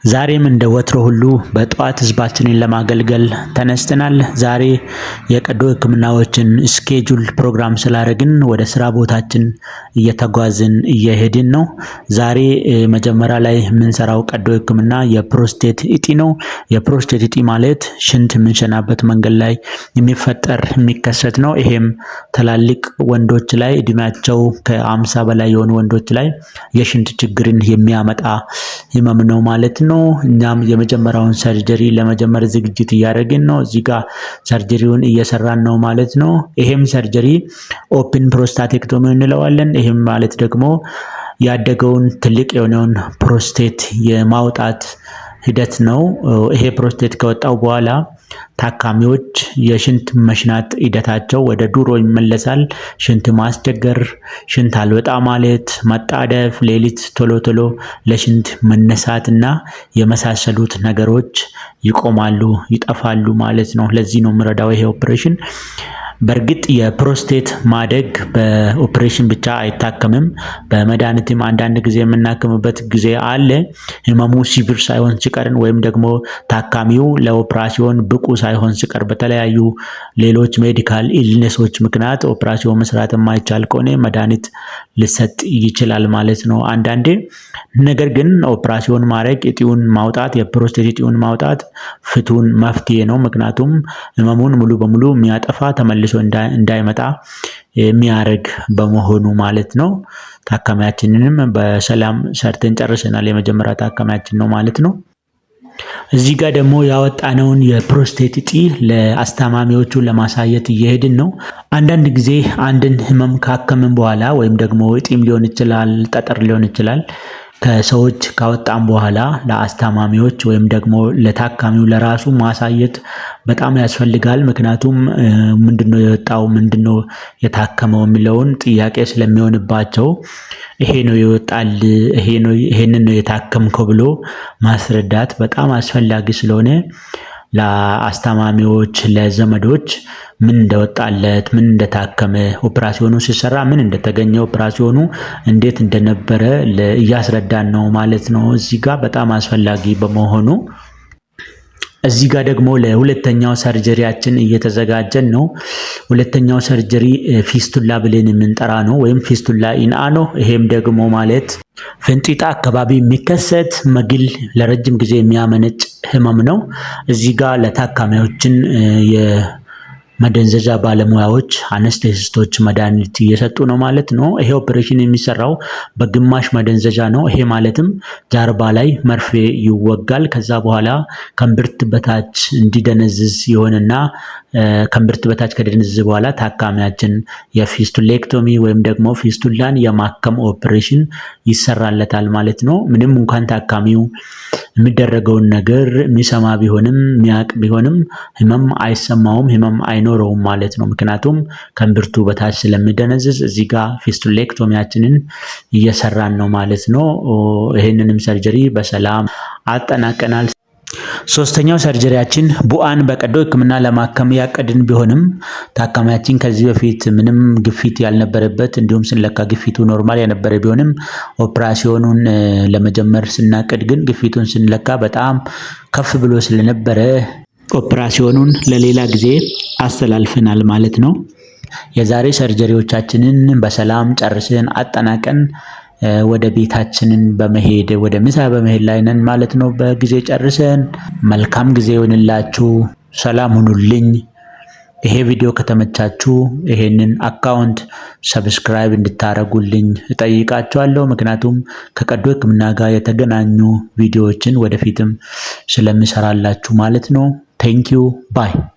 ዛሬም እንደ ወትሮ ሁሉ በጠዋት ህዝባችንን ለማገልገል ተነስተናል። ዛሬ የቀዶ ህክምናዎችን schedule ፕሮግራም ስላደረግን ወደ ስራ ቦታችን እየተጓዝን እየሄድን ነው። ዛሬ መጀመሪያ ላይ የምንሰራው ቀዶ ህክምና የፕሮስቴት እጢ ነው። የፕሮስቴት እጢ ማለት ሽንት የምንሸናበት መንገድ ላይ የሚፈጠር የሚከሰት ነው። ይሄም ትላልቅ ወንዶች ላይ፣ እድሜያቸው ከ50 በላይ የሆኑ ወንዶች ላይ የሽንት ችግርን የሚያመጣ ህመም ነው ማለት ነው። እኛም የመጀመሪያውን surgery ለመጀመር ዝግጅት እያደረግን ነው። እዚህ ጋር surgery ውን እየሰራን ነው ማለት ነው። ይሄም surgery open prostatectomy እንለዋለን። ይሄም ማለት ደግሞ ያደገውን ትልቅ የሆነውን ፕሮስቴት የማውጣት ሂደት ነው። ይሄ ፕሮስቴት ከወጣው በኋላ ታካሚዎች የሽንት መሽናት ሂደታቸው ወደ ድሮ ይመለሳል። ሽንት ማስቸገር፣ ሽንት አልወጣ ማለት፣ መጣደፍ፣ ሌሊት ቶሎ ቶሎ ለሽንት መነሳት እና የመሳሰሉት ነገሮች ይቆማሉ፣ ይጠፋሉ ማለት ነው። ለዚህ ነው የምረዳው ይሄ ኦፕሬሽን። በእርግጥ የፕሮስቴት ማደግ በኦፕሬሽን ብቻ አይታከምም። በመድኃኒትም አንዳንድ ጊዜ የምናክምበት ጊዜ አለ። ህመሙ severe ሳይሆን ሲቀርን ወይም ደግሞ ታካሚው ለኦፕራሲዮን ብቁ ሳይሆን ሲቀር፣ በተለያዩ ሌሎች medical illness ኦች ምክንያት ኦፕራሲዮን መስራት የማይቻል ከሆነ መድኃኒት ሊሰጥ ይችላል ማለት ነው አንዳንዴ። ነገር ግን ኦፕራሲዮን ማድረግ፣ እጢውን ማውጣት፣ የፕሮስቴት እጢውን ማውጣት ፍቱን መፍትሄ ነው። ምክንያቱም ህመሙን ሙሉ በሙሉ የሚያጠፋ፣ ተመልሶ እንዳይመጣ የሚያደርግ በመሆኑ ማለት ነው። ታካሚያችንንም በሰላም ሰርተን ጨርሰናል። የመጀመሪያ ታካሚያችን ነው ማለት ነው። እዚህ ጋር ደግሞ ያወጣነውን የፕሮስቴት እጢ ለአስታማሚዎቹ ለማሳየት እየሄድን ነው። አንዳንድ ጊዜ አንድን ህመም ካከምን በኋላ ወይም ደግሞ እጢም ሊሆን ይችላል፣ ጠጠር ሊሆን ይችላል፣ ከሰዎች ካወጣን በኋላ ለአስታማሚዎች ወይም ደግሞ ለታካሚው ለራሱ ማሳየት በጣም ያስፈልጋል። ምክንያቱም ምንድነው የወጣው፣ ምንድነው የታከመው የሚለውን ጥያቄ ስለሚሆንባቸው ይሄ ነው የወጣል፣ ይሄ ነው፣ ይሄንን ነው የታከምከው ብሎ ማስረዳት በጣም አስፈላጊ ስለሆነ ለአስታማሚዎች፣ ለዘመዶች ምን እንደወጣለት፣ ምን እንደታከመ፣ ኦፕራሲዮኑ ሲሰራ ምን እንደተገኘ፣ ኦፕራሲዮኑ እንዴት እንደነበረ እያስረዳን ነው ማለት ነው። እዚህ ጋር በጣም አስፈላጊ በመሆኑ እዚህ ጋር ደግሞ ለሁለተኛው surgery ያችን እየተዘጋጀን ነው። ሁለተኛው surgery fistula ብለን የምንጠራ ነው ወይም fistula in ano። ይሄም ደግሞ ማለት ፍንጢጣ አካባቢ የሚከሰት መግል ለረጅም ጊዜ የሚያመነጭ ህመም ነው። እዚህ ጋር ለታካሚዎችን የመደንዘዣ ባለሙያዎች፣ anesthetist ኦች መድኃኒት እየሰጡ ነው ማለት ነው። ይሄ ኦፕሬሽን የሚሰራው በግማሽ መደንዘዣ ነው። ይሄ ማለትም ጀርባ ላይ መርፌ ይወጋል። ከዛ በኋላ ከእምብርት በታች እንዲደነዝዝ ይሆንና ከእምብርት በታች ከደነዘዘ በኋላ ታካሚያችን የ fistulectomy ወይም ደግሞ fistula ን የማከም ኦፕሬሽን ይሰራለታል ማለት ነው። ምንም እንኳን ታካሚው የሚደረገውን ነገር የሚሰማ ቢሆንም፣ የሚያውቅ ቢሆንም ህመም አይሰማውም፣ ህመም አይኖረውም ማለት ነው። ምክንያቱም ከእምብርቱ በታች ስለሚደነዝዝ። እዚህ ጋር fistulectomy ያችንን እየሰራን ነው ማለት ነው። ይህንንም surgery በሰላም አጠናቀናል። ሶስተኛው surgery ያችን ቡአን በቀዶ ሕክምና ለማከም ያቀድን ቢሆንም ታካሚያችን ከዚህ በፊት ምንም ግፊት ያልነበረበት እንዲሁም ስንለካ ግፊቱ normal የነበረ ቢሆንም ኦፕራሲዮኑን ለመጀመር ስናቅድ ግን ግፊቱን ስንለካ በጣም ከፍ ብሎ ስለነበረ ኦፕራሲዮኑን ለሌላ ጊዜ አስተላልፈናል ማለት ነው። የዛሬ surgery ዎቻችንን በሰላም ጨርሰን አጠናቀን ወደ ቤታችንን በመሄድ፣ ወደ ምሳ በመሄድ ላይ ነን ማለት ነው። በጊዜ ጨርሰን። መልካም ጊዜ ይሁንላችሁ። ሰላም ሁኑልኝ። ይሄ ቪዲዮ ከተመቻችሁ ይሄንን account subscribe እንድታረጉልኝ እጠይቃችኋለሁ። ምክንያቱም ከቀዶ ሕክምና ጋር የተገናኙ ቪዲዮዎችን ወደፊትም ስለምሰራላችሁ ማለት ነው። Thank you, bye።